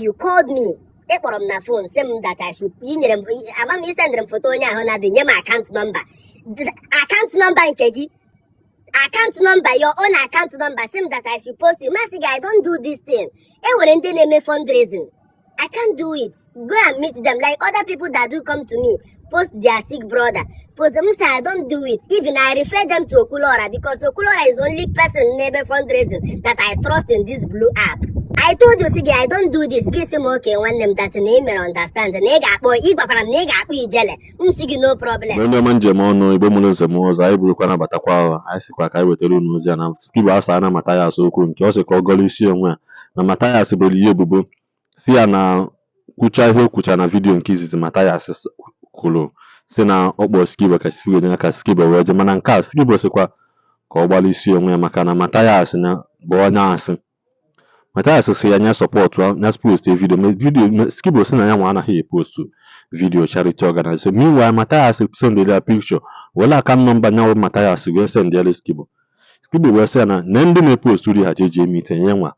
you called me, ị kpọrọ m na phone, sị m that I should, ị nyere m, ama m, ị sendịrị m foto onye ahụ na-adị, nye m account number, account number nke gị, account number, your own account number, sị m that I should post it. M asị gị, I don't do this thing. E nwere ndị na-eme fundraising. I can't do it. Go and meet them like other people that do come to me, post their sick brother, post m. Say I don't do it. Even I refer them to Okwuluora because Okwuluora is the only person na-eme fundraising that I trust in this blue app. I told you, sị gị, I don't do this. Gị sị m, okay, nwanne m, that na ị mere understand na ị ga-akpọ, ị gwakwara m na ị ga-akpọ Ijele. M sị gị, no problem. Mgbe ndị ọma njem ọnụ Igbo mụrụ nze mụọ ọzọ, anyị burukwa nabatakwa ahụ, anyị sịkwa ka anyị wetara unu ozi a na Skibo asa na Mathias okwu nke ọ sị ka ọ gọrọ isi onwe a na Mathias boro ya ebubo si ya na kwucha ihe o kwucha na video nke izizi. Mathias kwuru si na ọ kpọrọ Skibo ka Skibo nye ka Skibo wee jee, mana nke a Skibo sịkwa ka ọ gbara isi onwe ya maka na Mathias na bụ onye asị. Mathias sị ya nye support ya, post video video. Skibo sị na ya nwa anaghị epost video charity organization. Meanwhile, Mathias sendịrị ya picture were account number nyanwụ. Mathias wee sendịara Skibo. Skibo wee sị ya na ndị na-epost uri ha jeje eme ya nwa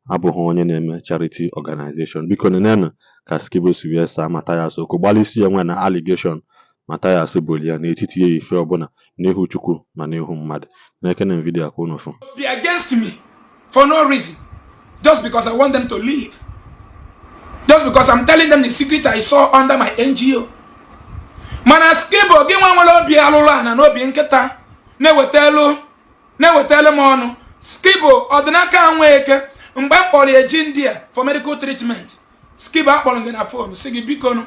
abụghị onye na-eme charity organization. Biko, nenenụ ka Skibo si wee saa Mathias okwu, gbara isi ya nwe na allegation Mathias boro ya n'etiti ya ife ọbụla n'ihu Chukwu ma n'ihu mmadụ. Na-ekene video ka unu fụ. Be against me for no reason, just because I want them to leave, just because I'm telling them the secret I saw under my NGO. Mana Skibo, gị nwa nwere obi alụrụ ana na obi nkịta na-ewetelu m ọnụ. Skibo, ọdịnaka nwa eke, mgbe m kpọrọ eji ndị a for medical treatment, Skibo, akpọrọ gị na phone, si gị, biko nụ,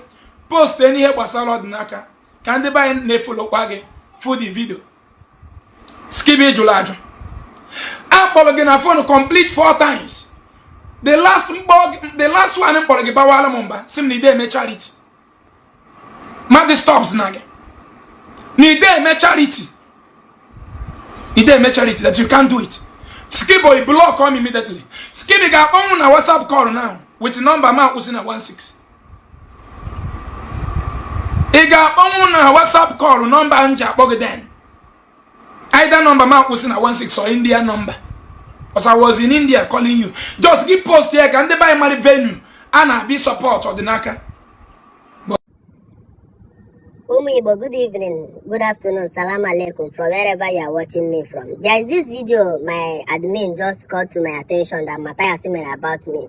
post n'ihe gbasara ọdịnaka ka ndị be anyị na-efollowkwa gị fụ the video. Skibo, jụrụ ajụ. Akpọrọ gị na phone complete four times. The last mkpọ, the last one m kpọrọ gị, bawala m mba, si m na ide eme charity. Mmadụ stops na gị na ide eme charity, ide eme charity, that you can't do it. Skibo, you block me immediately. Skibo ga-akpọnwụ na WhatsApp call now with number ma akwụsị na 16. Ị ga-akpọnwụ na WhatsApp call number m ji akpọ gị then, either number ma akwụsị na 16 or India number, because I was in India calling you. Just gị post ya ka ndị be anyị mara venue a na-abịa support ọdịnaka. Ụmụ Igbo, good evening, good afternoon, salam alaikum from wherever you are watching me from. There is this video my admin just called to my attention that Matthias made about me.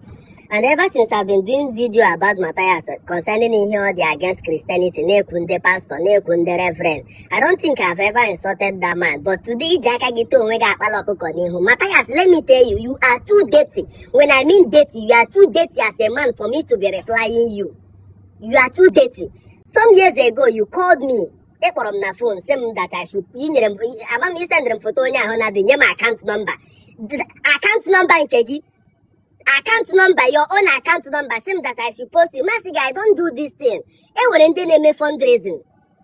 And ever since I've been doing video about Matthias concerning ihe ọ dị against Christianity, na-ekwu ndị pastor, na-ekwu ndị reverend, I don't think I've ever insulted that man. But today, iji aka gị too onwe gị akpala ọkụkọ n'ihu. Matthias, let me tell you, you are too dirty. When I mean dirty, you are too dirty as a man for me to be replying you. You are too dirty. Some years ago, you called me. Ị kpọrọ m na phone, sị m that I should, ị nyere m, ama m, ị sendịrị m foto onye ahụ na-adị, nye m account number, account number nke gị, account number, your own account number, sị m that I should post it. M asị gị, I don't do this thing. E nwere ndị na-eme fundraising.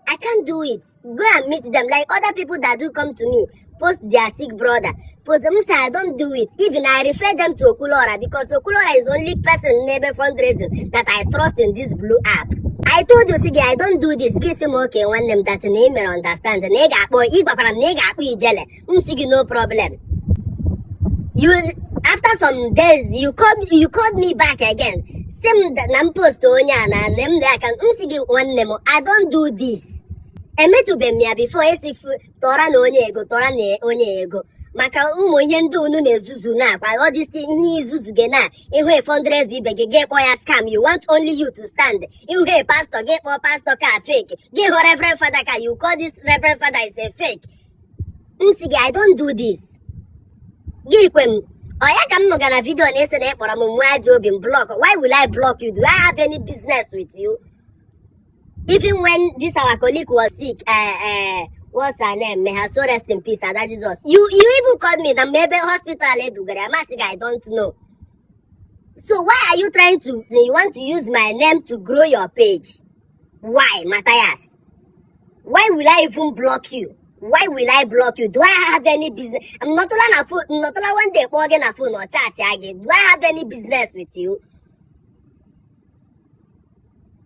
I can't do it. Go and meet them like other people that do come to me, post their sick brother, post m. Say I don't do it. Even I refer them to Okwuluora because Okwuluora is the only person na-eme fundraising that I trust in this blue app. I told you, sị gị, I don't do this. Gị sị m, okay, nwanne m, that na ị mere understand na ị ga-akpọ, ị gwakwara m na ị ga-akpọ Ijele. M sị gị, no problem. You, after some days, you called me back again, sị m na m post onye a na na m dị aka. M sị gị, nwanne m, I don't do this. Emetụbeghị m ya before esi tọrọ na onye ego, tọrọ na onye ego, maka ụmụ ihe ndị unu na-ezuzu na akwa all this thing, ihe izuzu gị na ịhụ a fundraiser ibe gị, gị kpọọ ya scam. You want only you to stand. Ịhụ a pastor, gị kpọọ pastor ka fake. Gị hụ reverend father ka you call this reverend father is a fake. M sị gị, I don't do this. Gị kwe m. Ọ ya ka m nụga na video na-ese na ị kpọrọ m nwa ajọ obi m block. Why will I block you? Do I have any business with you? Even when this our colleague was sick, what's her name, may her soul rest in peace, Ada Jesus, you even called me na maybe hospital ebugara ya. Masị gị, I don't know. So why are you trying to, you want to use my name to grow your page? Why, Matthias? Why will I even block you? Why will I block you? Do I have any business? I'm not na phone, not one day kpọọ gị na phone or chat ya gị. Do I have any business with you?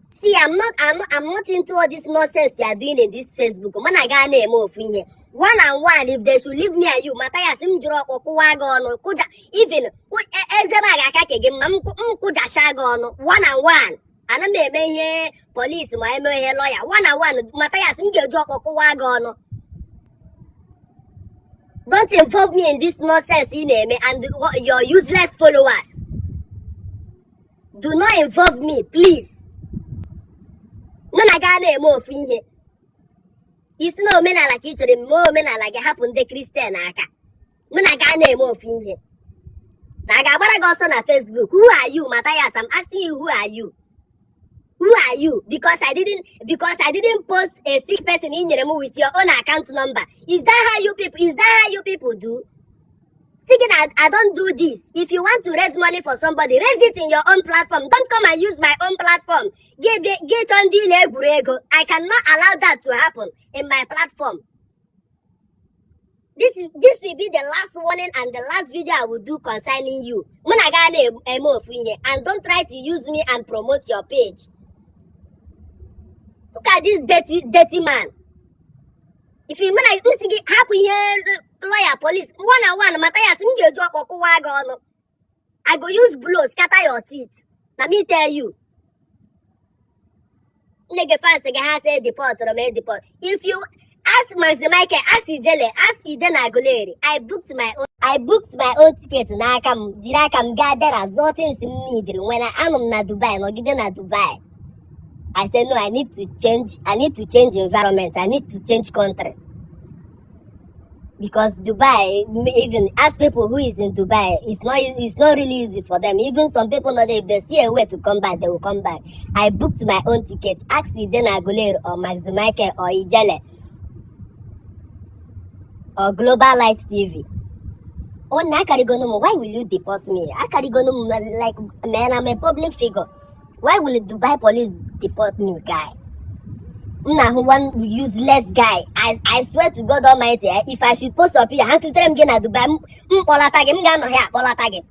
See, I'm not into all this nonsense you are doing in this Facebook. Mana ga na-eme ofu ihe. One and one, if they should leave me and you, Matthias, m jụrụ ọkpọ kụwa gị ọnụ, kụja even eze m ga-aka ke gị mma, m kụjacha gị ọnụ. One and one, ana m eme ihe police ma eme ihe lawyer. One and one, Matthias, m ga-eji ọkpọ kụwa gị ọnụ. Don't involve me in this nonsense ị na-eme and your useless followers. Do not involve me, please. Mụ na gị a na-eme ofu ihe. Isi na omenala ka ị chọrọ eme omenala gị, hapụ ndị Christian aka. Mụ na gị a na-eme ofu ihe na a ga-agbara gị ọsọ na Facebook. Who are you, Matthias? I'm asking you, who are you? Who are you? Because I didn't post a sick person ị nyere m with your own account number. Is that how you people do? See gị na I don't do this. If you want to raise money for somebody, raise it in your own platform. Don't come and use my own platform. Gị gị chọọ ndị ile egwuregwu. I cannot allow that to happen in my platform. This will be the last warning and the last video I will do concerning you. Mụ na gị a na-eme ofu ihe, and don't try to use me and promote your page. Look at this dirty, dirty man. If you mụ na m si gị hapụ ihe lawyer, police, one on one, Matthias, m ga-eji ọkpọ kụwa gị ọnụ. I go use blow scatter your teeth. Na me tell you. Nne gị, fans gị, ha say deport m, deport. If you ask Mazi Michael, ask Ijele, ask Ide na Aguleri, I booked my own ticket n'aka m, jiri aka m gaa Deira zụọ things m neediri when anọ m na Dubai, nọgide na Dubai. I said no, I need to change, I need to change environment, I need to change country. Because Dubai, even ask people who is in Dubai, it's not really easy for them. Even some people know that if they see a way to come back, they will come back. I booked my own ticket. Ask Iden Aguleri or Maxi Michael or Ijele or Global Light TV. Oh, na akarịgono m, why will you deport me? Akarịgono m, like, man, I'm a public figure. Why will Dubai police deport me, guy? M na-ahụ one useless guy. I swear to God Almighty, if I should post up here, ha tụtere m gị na Dubai, m kpọlata gị, m ga-anọ ya akpọlata gị.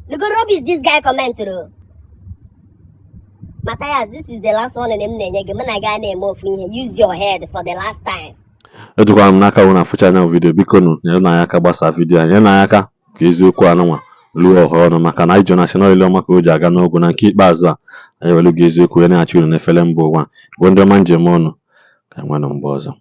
Look at rubbish this guy commented. Oh. Matthias, this is the last one m na-enye gị. Mụ na gị a na-eme ofu ihe. Use your head for the last time. Ejikwara m n'aka wụ na afụcha anya video. Biko nụ, nyere na anyị aka gbasaa video a, nyere na anyị aka ka eziokwu anụnwa ruo ọha ọnụ, maka na anyị ji na sị ile ọma ka o ji aga n'ogwu. Na nke ikpeazụ a, anyị welu gị eziokwu wee na-achị unu n'efere mba ụwa bụ ndị ọma njem ọnụ. Ka enwenụ mgbe ọzọ.